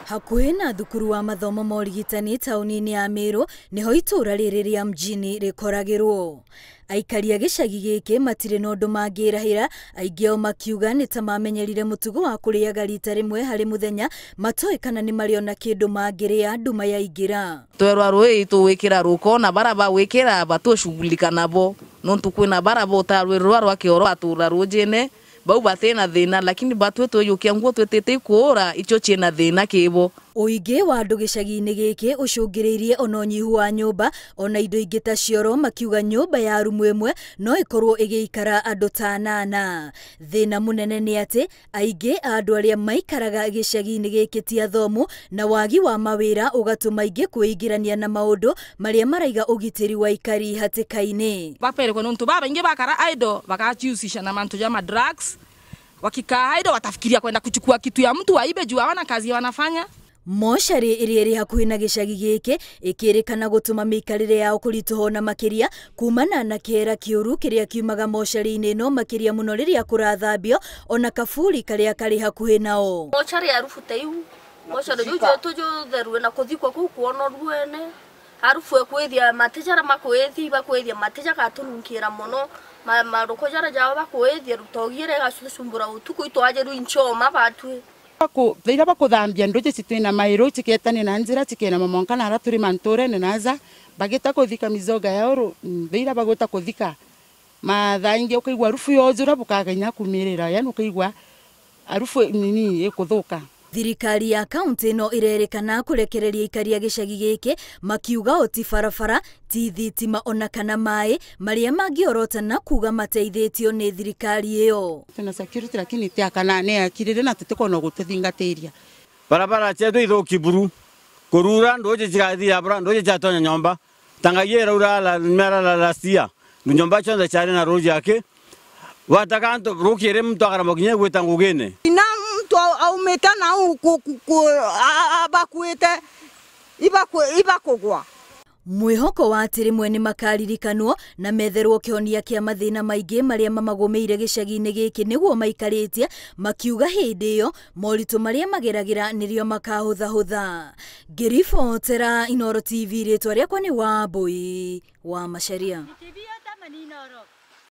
Hakuhĩ na thukuru wa mathomo ma ũrigitani taũni-inĩ ya Meru nĩho itũũra rĩrĩ rĩa mjini rĩkoragĩrwo. Aikari a gĩcagi gĩkĩ matirĩ na ũndũ mangĩrahĩra, aingĩ ao makiuga nĩ ta mamenyerire mũtugo wa kũrĩaga rita rĩmwe harĩ mũthenya, matoĩ kana nĩ marĩona kĩndũ mangĩrĩa nduma yaingĩra. Twerwa rũĩ tũwĩkĩra rũko na bara bawĩkĩra batũshughulika nabo nontu kwĩna bara bota rwĩ rwa rwa kĩoro batũra rũjene bau batena thĩna lakini batwe twĩyũkia nguo twĩtĩte ikũũra icio ciĩna thĩna kĩbo. Ũingĩ wa andũ gĩcagi-inĩ gĩkĩ ũcũngĩrĩirie ona ũnyihu wa nyũmba ona indo ingĩ ta cioro, makiuga nyũmba ya rumu ĩmwe no ĩkorwo ĩgĩikara andũ ta anana. Thĩna mũnene nĩ atĩ aingĩ a andũ arĩa maikaraga gĩcagi-inĩ gĩkĩ ti athomu, na wagi wa mawĩra ũgatũma aingĩ kwĩingĩrania na maũndũ marĩa maraiga ũgitĩri wa aikari hatĩka-inĩ. Baperekwa nontu baba ingi bakara idle bakajihusisha na mantu ya madrugs, wakikaa idle watafikiria kwenda kuchukua kitu ya mtu waibe juu hawana kazi wanafanya. Mocarĩ ĩrĩa ĩrĩ hakuhĩ na gĩcagi gĩkĩ ĩkĩrĩkana gũtũma mĩikarĩre yao kũritũha na makĩria kumana na kĩera kĩũru kĩrĩa kiumaga mocarĩ-inĩ ĩno, makĩria mũno rĩrĩa kũrathambio ona kaburi karĩa karĩ hakuhĩ nao. Mocarĩ harufu ta iu mocarĩ juu na kũthikwo kũu kuono rwene harufu ĩkwĩthia matĩjara makwĩthi bakwĩthia matĩja gatũnunkĩra mũno marũko jara jao bakwĩthia rutogire gacucumbura utuku itwaje ruinchoma batwe. Thĩira bakuthambia ndu citwina mairu ciketania na njira cikena mamonka na aria turi manturene naza bagita kuthika mizoga yao thĩira bagwita kuthika mathaa ingi ukaigua harufu yojura bukagenya kumirira yani ukaigua harufu nini ikuthuka. Thirikari ya kaunti ĩno ĩrerĩkana kũrekereria aikari a gĩcagi gĩkĩ makiuga o ti barabara ti thitima ona kana maĩ marĩa mangĩorota na kuga mateithĩtio nĩ thirikari ĩyo. Tuna security lakini ti akana nĩ akirire na tũtikona gũtũthingatĩria. Barabara chetu ithuki buru kurura ndoje chikathia bura ndoje chatonya nyomba tangaye raura la mera la lasia nyomba chonde chari na roji yake watakanto rukire mtu akaramokinye gwita ngugene ina mtu aumeta na abakuete ibakugwa. Mwĩhoko wa atĩ rĩmwe nĩ makaririkanwo na metherwo kĩhonia kĩa mathĩna maingĩ marĩa mamagũmĩire gĩcagi-inĩ gĩkĩ nĩguo maikarĩtie, makiuga hĩndĩ ĩyo moritũ marĩa mageragĩra nĩrĩo makahũthahũtha. Ngĩribotera Inooro TV, rĩtwa rĩakwa nĩ Wambui wa Macharia.